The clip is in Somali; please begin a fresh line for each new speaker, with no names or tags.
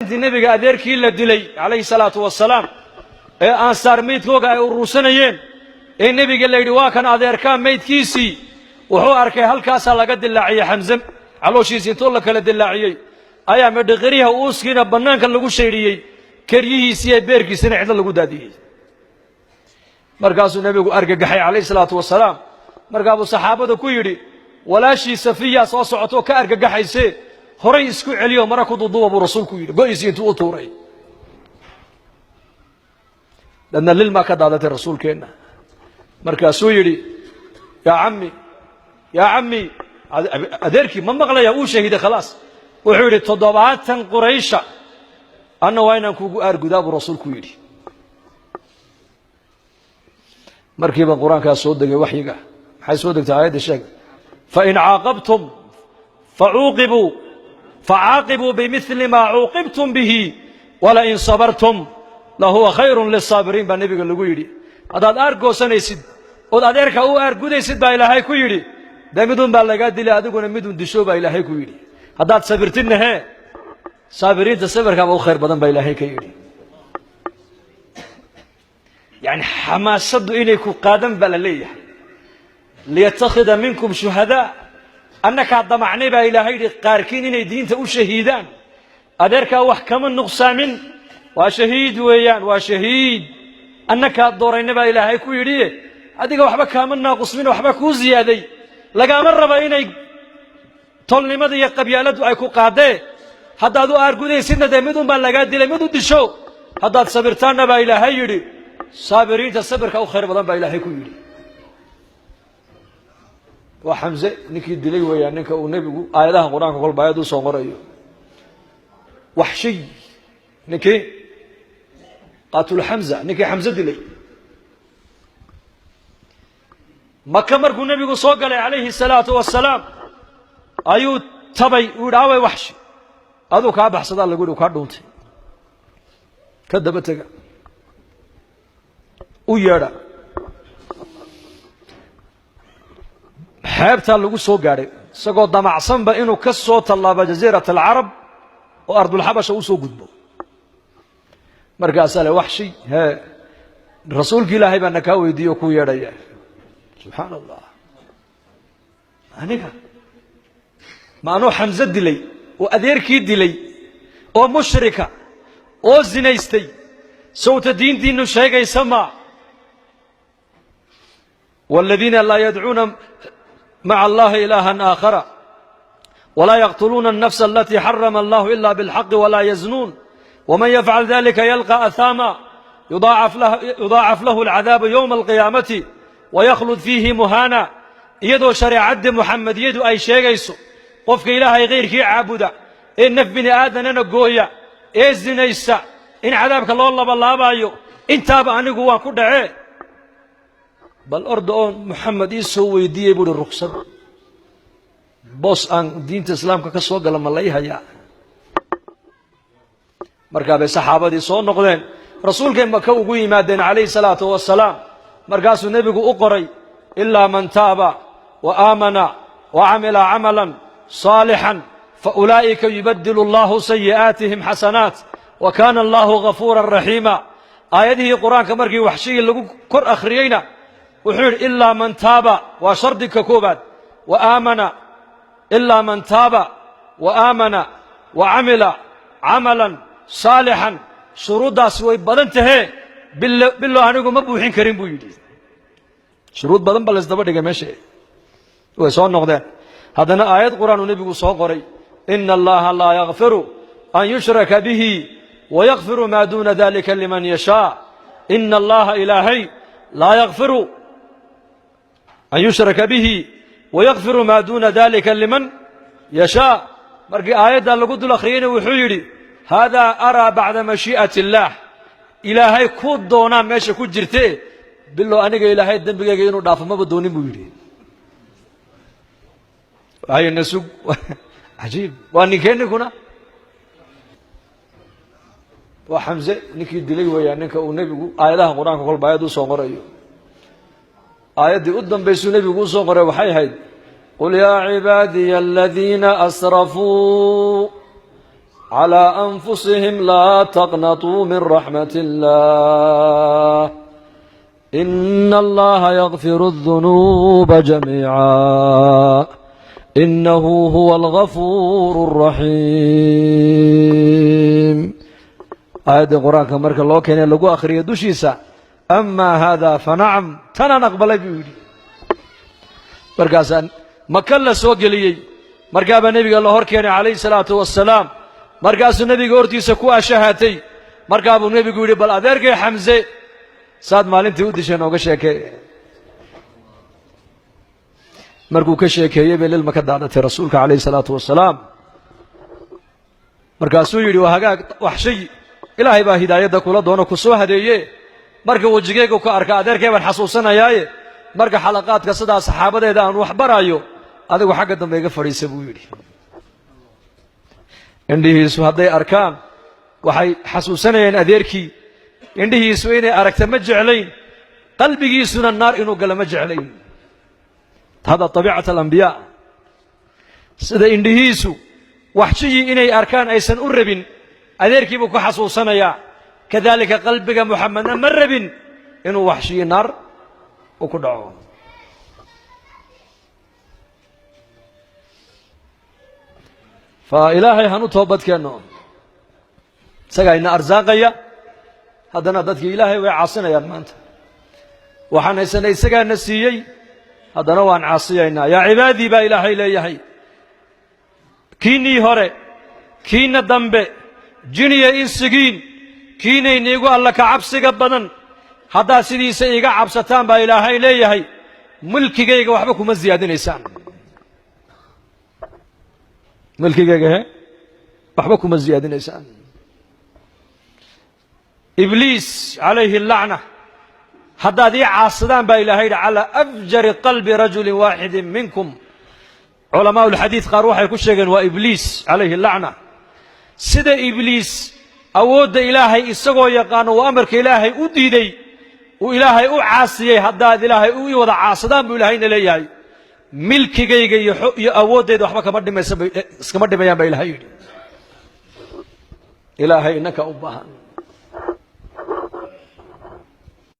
Maalintii nebiga adeerkii la dilay calayhi salaatu wasalaam, ee ansaar meydkooga ay urursanayeen, ee nebiga la yidhi waa kan adeerkaa meydkiisii, wuxuu arkay halkaasaa laga dilaaciyey Xamse calooshiisii. Intoo la kala dilaaciyey ayaa medhiqiryaha uuskiina bannaanka lagu shaydhiyey, keryihiisii iyo beerkiisina cidlo lagu daadiyey. Markaasuu nebigu argagaxay calayhi salaatu wasalaam. Markaabuu saxaabada ku yidhi, walaashii Safiyaa soo socotoo ka argagaxayse, horay isku celiyo mara ku duduuba buu rasuulku yidhi, go'isii intuu u tuuray. Dadna lilmaa ka daadatay rasuulkeenna. Markaasuu yidhi, yaa cammi, yaa cammi, adeerkii ma maqlaya, uu shahiiday khalaas. Wuxuu yidhi, 70 Quraysha anna waa inaan kugu aargudaa buu rasuulku yidhi. Markiiba qur-aankaa soo degay, waxyiga. Maxay soo degtay aayadda? Sheeg. Fain caaqabtum facuuqibuu facaaqibuu bimili maa cuuqibtum bihi walain sabartum lahuwa khayrun lisaabiriin baa nebiga lagu yidhi. Haddaad aargoosanaysid ood adeerka u aargudaysid, baa Ilaahay ku yidhi, dee midun baa lagaa dilay, adiguna midun disho baa Ilaahay ku yidhi. Haddaad sabirtidna hee, saabiriinta sabirkaaba u khayr badan baa Ilaahay ka yidhi. Yani xamaasaddu inay ku qaadan baa la leeyahay. Liyattakhida minkum shuhadaa, annakaa damacnay baa Ilaahay yidhi qaarkiin inay diinta u shahiidaan. Adeerkaa wax kama nuqsaamin, waa shahiid weeyaan, waa shahiid. Annakaa doorayna baa Ilaahay ku yidhi, adiga waxba kaama naaqusmin, waxba kuu ziyaaday. Lagaama raba inay tolnimada iyo qabyaaladdu ay ku qaadee. Haddaad u aargudaysidna dee midun baa lagaa dilay, mid u disho. Haddaad sabirtaanna baa Ilaahay yidhi, saabiriinta sabirka u khayr badan baa Ilaahay ku yidhi. Waa Xamse ninkii dilay weeyaan, ninka uu nebigu aayadaha qur-aanka kolba aayad usoo qorayo. Waxshiy, ninkii qaatul Xamza, ninkii Xamse dilay. Maka markuu nebigu soo galay calayhi salaatu wasalaam ayuu tabay, uu yidhi, away Waxshi? Aduu kaa baxsadaa lagu yidhi, kaa dhuuntay, ka daba tega, u yeedha. Xeebtaa lagu soo gaadhay isagoo damacsanba inuu ka soo tallaabo Jaziirat Alcarab oo ardulxabasha u soo gudbo. Markaasaa le, Waxshi, hee, rasuulki Ilaahay baa na kaa weydiiye oo ku yeedhaya. Subxaana Allah, aniga ma anuu Xamse dilay oo adeerkii dilay oo mushrika oo zinaystay, sawta diintiinu sheegaysa ma waaladiina laa yadcuuna maca allahi ilaahan aakhara walaa yaqtuluuna alnafsa alatii xarama allahu ila bilxaqi walaa yaznuun waman yafcal dalika yalqa ahaama yudaacaf lahu alcadaabu yowma alqiyaamati waykhlud fiihi muhaana. Iyadoo shareecaddii Muxamediyadu ay sheegayso qofka Ilaahay kayrkii caabuda ee naf bini aadanana gooya ee zinaysa in cadaabka loo labalaabaayo, intaaba anigu waan ku dhacee, bal orda oo Moxamed ii soo weydiiyey buuhi ruksad, boos aan diinta islaamka ka soo gala ma lay hayaa? Markaa bay saxaabadii soo noqdeen, rasuulkay Maka ugu yimaadeen calayhi salaatu wasalaam. Markaasuu nebigu u qoray, ilaa man taaba wa aamana wa camila camalan saalixan fa ulaa'ika yubadilu allahu sayi'aatihim xasanaat wa kaana allahu gafuuran raxiima. Aayadihii qur-aanka markii waxshigii lagu kor akhriyeyna wuxuu yidhi, ilaa man taaba waa shardiga koobaad, wa aamana, ilaa man taaba wa aamana wa camila camalan saalixan. Shuruuddaasi way badan tahee, bilo anigu ma buuxin karin buu yidhi. Shuruud badan ba laysdaba dhigay meesha. Way soo noqdeen. Haddana aayad qur-aan uu nebigu soo qoray, ina allaha laa yakfiru an yushraka bihi wayakfiru maa duuna dalika liman yashaa. Ina allaha, Ilaahay, laa yakfiru an yushraka bihi wayakfiru maa duuna dalika liman yashaa. Markii aayaddaa lagu dul akhriyeyna wuxuu yidhi, haadaa araa bacda mashii'ati illaah, Ilaahay ku doonaa meesha ku jirte, bilow aniga Ilaahay dembigayga inuu dhaafo maba doonin buu yidhi. Hayna sug. Cajiib, waa ninkee ninkuna? Waa Xamse ninkii dilay weeyaan, ninka uu nebigu aayadaha qur-aanka kolba aayad usoo qorayo. Aayaddii u dambaysuu nebigu usoo qoray waxay ahayd, qul yaa cibaadiya aladiina asrafuu Calaa anfusihim laa taqnatuu min raxmat illah, ina allaha yakfiru adunuuba jamiica, inahu huwa algafuur alraxiim. Aayaddii Qur-aanka marka loo keenay, lagu akhriyay dushiisa, "Amaa hada fanacam," tanaan aqbalay buu yidhi. Markaasaa Maka la soo geliyey. Markaabaa nebiga la hor keenay calayhi salaatu wasalaam. Markaasuu nebiga hortiisa ku ashahatay. Markaa buu nebigu yidhi, "Bal adeerkay Xamse saad maalintii u dishay nooga sheekee." Markuu ka sheekeeyey bay lilma ka daadatay rasuulka calayhi salaatu wasalaam. Markaasuu yidhi, "Waa hagaag, Waxshay, Ilaahay baa hidaayadda kula doono, ku soo hadeeye. Marka wejigaygu ka arka adeerkay baan xasuusanayaaye, marka xalaqaadka sidaa saxaabadeeda aan wax baraayo, adigu xagga dambe iga fadhiisa," buu yidhi. Indhihiisu hadday arkaan waxay xasuusanayeen adeerkii. Indhihiisu inay aragta ma jeclayn, qalbigiisuna naar inuu galo ma jeclayn. Hada طabiicat alambiyaa. Sida indhihiisu Waxshiyii inay arkaan aysan u rabin, adeerkii buu ku xasuusanayaa, kadalika qalbiga Muxamedna ma rabin inuu Waxshiyi naar uu ku dhaco. Fa Ilaahay hanu toobadkeenno, isagaa ina arsaaqaya. Haddana dadkii Ilaahay way caasinayaan. Maanta waxaan haysanay isagaana siiyey, haddana waan caasiyaynaa. "Yaa cibaadii," baa Ilaahay leeyahay, "kiinnii hore, kiinna dambe, jiniya insigiin, kiinayniigu Alla ka cabsiga badan, haddaad sidiisa iiga cabsataan," baa Ilaahay leeyahay, "mulkigayga waxba kuma siyaadinaysaan. Mulkigayga he waxba kuma siyaadinaysaan." Ibliis calayhi lacna, "haddaad ii caasadaan," baa Ilahay yidhi, "calaa afjari qalbi rajulin waaxidin minkum." Culamaa ulxadiid qaar waxay ku sheegeen waa Ibliis calayhi lacna. Sida Ibliis awoodda Ilaahay isagoo yaqaano uu amarka Ilaahay u diiday, uu Ilaahay u caasiyey, "haddaad Ilaahay u wada caasadaan," buu Ilaahayna leeyahay, "milkigayga iyo awooddayda waxba kama dhimaysa bay iskama dhimayaan," baa Ilahay yidhi. Ilaahay innaka u baahan.